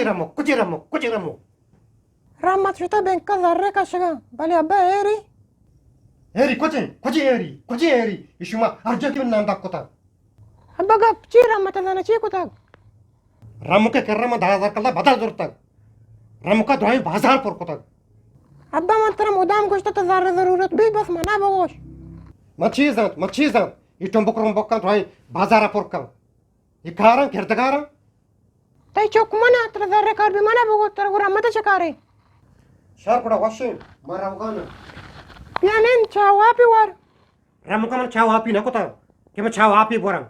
رمو، کجے رمو، کجے رمو؟ رحمت شتا بینک ءَ زر کشگا، بلے ابا ایری۔ ایری کجے، کجے ایری، کجے ایری؟ ای شما ہر جا کہ ناندک کتا۔ ابا گپ چی؟ رحمت زانا چی کتگ؟ رمک ءِ کرا من دہ ہزار کلدار بدل زرتگ۔ رمک ءَ درائیں بازار پر کتگ۔ ابا من ترا مدام گوشتہ تو زر ضرورت بی بس منا بگوش۔ من چی زانت، من چی زانت؟ ای ٹمبک رمبکاں درائیں بازار پر کن۔ ای کاراں کردگاراں۔ تئی چک منا، ترا زر کار بی منا بگوش، ترا گو رحمت چہ کارے؟ شر گڑا وشیں، من روگانا۔ بیا نند چاہ واپی وار۔ رمکا من چاہ واپی نہ کتا کہ من چاہ واپی بوراں۔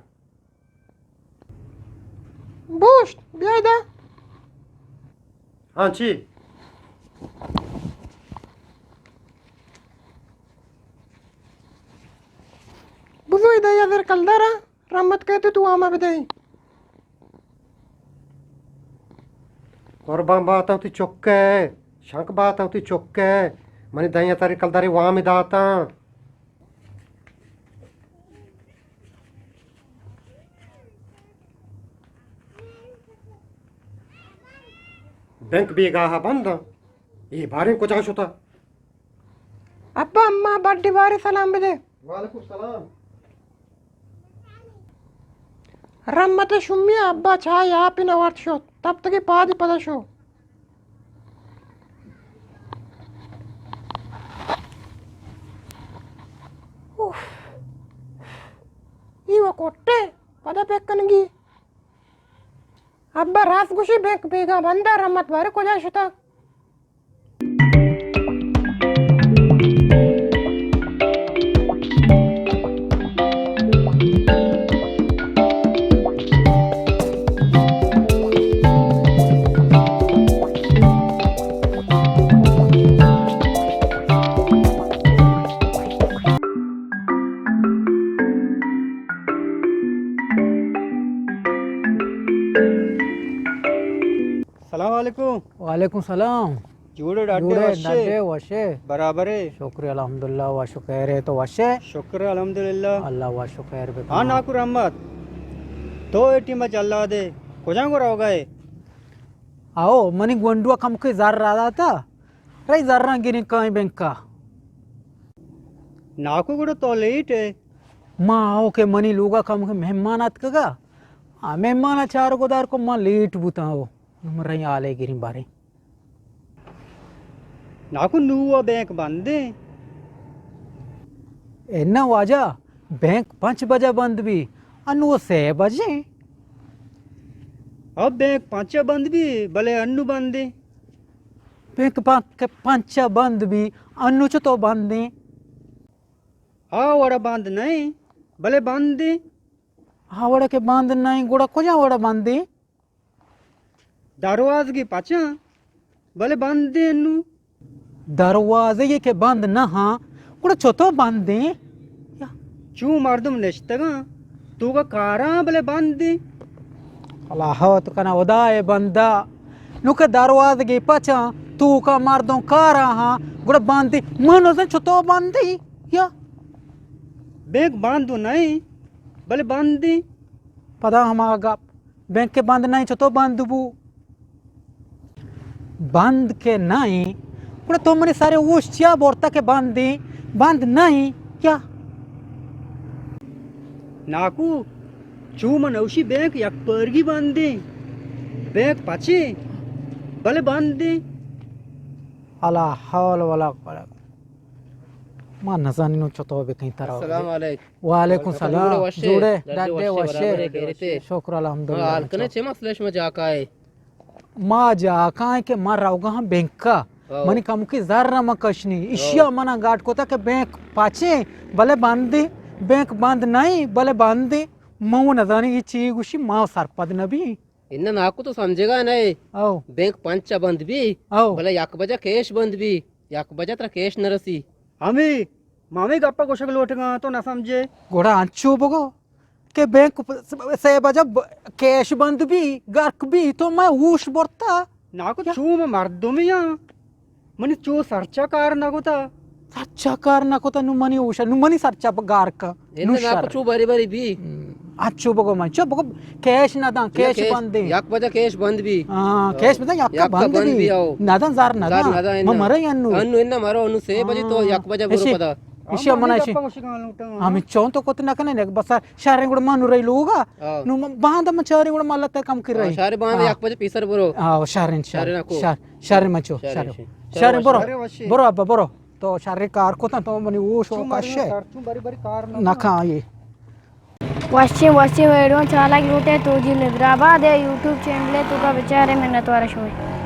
بوشت، بیا ادا۔ ہاں چی؟ بزو ادا یا زر کلدارا، رحمت کہتے تو آما بدئی۔ قربان باتاں وتی چک ءَ، شنک باتاں وتی چک ءَ، منی دائیں ہزار کلدارے وام داتاں۔ بینک بیگاہ بند اَنت۔ اے باریں کجا شتا؟ ابا، اما بڈی بارے سلام بدے۔ وعلیکم السلام۔ رحمت شمی ابا چاہ آپ نہ وارت شت، تب تکی پادی پدا شو۔ اوف۔ ای و کوٹے پدا پیک کنگی۔ ابا راست گوشی، بینک بیگا بندہ، رحمت بارے کجا شتا؟ سلام علیکم۔ وعلیکم سلام۔ جوڑے ڈاڈے؟ جوڑے وشے؟ ڈاڈے وشے۔ برابرے؟ شکر الحمدللہ، وش و خیرے، تو وشے؟ شکر الحمدللہ۔ اللہ وش و خیر بکن۔ ہاں ناکو رحمت، تو اے ٹیم چلا دے، کجا کو روگا ئے؟ آؤ، منی گونڈو کم کے زر را داتا، رئی زراں گریں کائیں بینکا۔ ناکو گڑا تو لیٹ ئے۔ ما آؤ کہ منی لوگا کم کے مہمان اتکگا، آ مہمانا چار گدار کو ما لیٹ بوتاں ہو۔ نوں من رئیں حالے گریں باریں۔ ناکو نوں وا بینک بندیں۔ انا واجہ، بینک پنچ بجہ بند بی، انوں وا سے بجیں۔ اب بینک پنچ بند بی، بلے انوں بندیں۔ بینک پنچ، پنچ بند بی، انوں چتو بندیں؟ آ وڑا بند نئیں، بلے بندیں۔ آ وڑا کہ بند نئیں، گڑا کجا وڑا بندیں؟ دروازگے پچاں، بلے بندیں انوں۔ دروازگے کہ بند نہ ہاں، گڑا چتو بندیں؟ یا۔ چوں مردم نشتگاں، توکا کاراں بلے بندیں۔ اللہ تو کنا خدا اے بندہ، نوں کہ دروازگے پچاں، توکا مردم کاراں ہاں، گڑا بندیں۔ من نزن چتو بندیں؟ یا۔ بینک بند نئیں، بلے بندیں۔ پدا ہما گپ۔ بینک کہ بند نہ ایں، چتو بند بو؟ بند کہ نہ ایں، گڑا تو منی سر ہوش چیا برتا کہ بند ایں؟ بند نہ ایں کیا؟ ناکو، چو من اوشی بینک یک پرگی بند ایں۔ بینک پچیں، بلے بند ایں۔ لا حول ولا قوت۔ ما نزانینوں چتو بکیں ترا۔ السلام علیکم۔ وعلیکم سلام۔ جوڑے وشے؟ جوڑے، ڈڈے ڈڈے وشے، وشے۔ برابر ئے، خیریت ئے؟ شکر الحمدللہ۔ ہاں، حال کنے، چے مسئلہ شما جاکا ئے؟ ما جاکا ایں کہ ما روگا ہاں بینکا۔ او۔ منی کمکی زر ما کشنی۔ او۔ اشیا منا گاٹ کتا کہ بینک پچیں، بلے بندیں۔ بینک بند نہ ایں، بلے بندیں۔ ما وہ نزانی کہ چی گوشی، ما سرپد نبی۔ اناں ناکو تو سمجھگا نہ ئے۔ او۔ بینک پنچ ء بند بی، او۔ بلے یک بجہ کیش بند بی، یک بجہ ترا کیش نہ رسی۔ ہمے، ما ہمے گپا گوشگ لوٹگاں، تو نہ سمجھے۔ گڑا انچو بگو کہ بینک پ-، سے بجہ ب-، کیش بند بی، گرک بی، تو مئے ہوش برتا۔ ناکو، چو ما مردمے آں۔ منی چو سرچا کار نہ کتا۔ سرچا کار نہ کتا، نو منی ہوشا، نو منی سرچا گار کا۔ نو ناکو شر۔ چو بری بری بی۔ ہم۔ انچو بگو من، چو بگو، کیش نہ داں، کیش کیش، بند ایں۔ یک بجہ کیش بند بی۔ ہاں، کیش بند ایں، یک یک بند بند بی۔ بی، آؤ۔ نہ داں، زر نہ زر داں۔ نہ داں، من اناں۔ مرے انو۔ انو اناں مرو، انو سے بجے تو ہاں۔ یک بجہ برو ایشی، پدا۔ ایشی ہم من ایشی۔ ہمیں چون تو کت نہ کنے، بس شہریں گڑا من رہی لوگا۔ ہاں۔ نو من باند من چاریں گڑا ملت کم کر رہی۔ ہاں، شہر باند ہاں۔ یک بجہ پیسر برو۔ ہاں، شہریں، شہر، شہر نکو۔ شہر، شہر من چو، شہر، شہر۔ شہر۔ شہر شہر برو۔ شہر وشی۔ برو ابا، برو۔ تو شر کار کتن، تو منی ہوش و چون بری کشے۔ کار، چون بری بری کار نہ نہ کن۔ کھاں یہ۔ وشیں، وشیں ویڈیو چالاک لوٹے تو جی حیدرآباد ہے یوٹیوب چینل ہے تو کا بچارے منت وارا شمے۔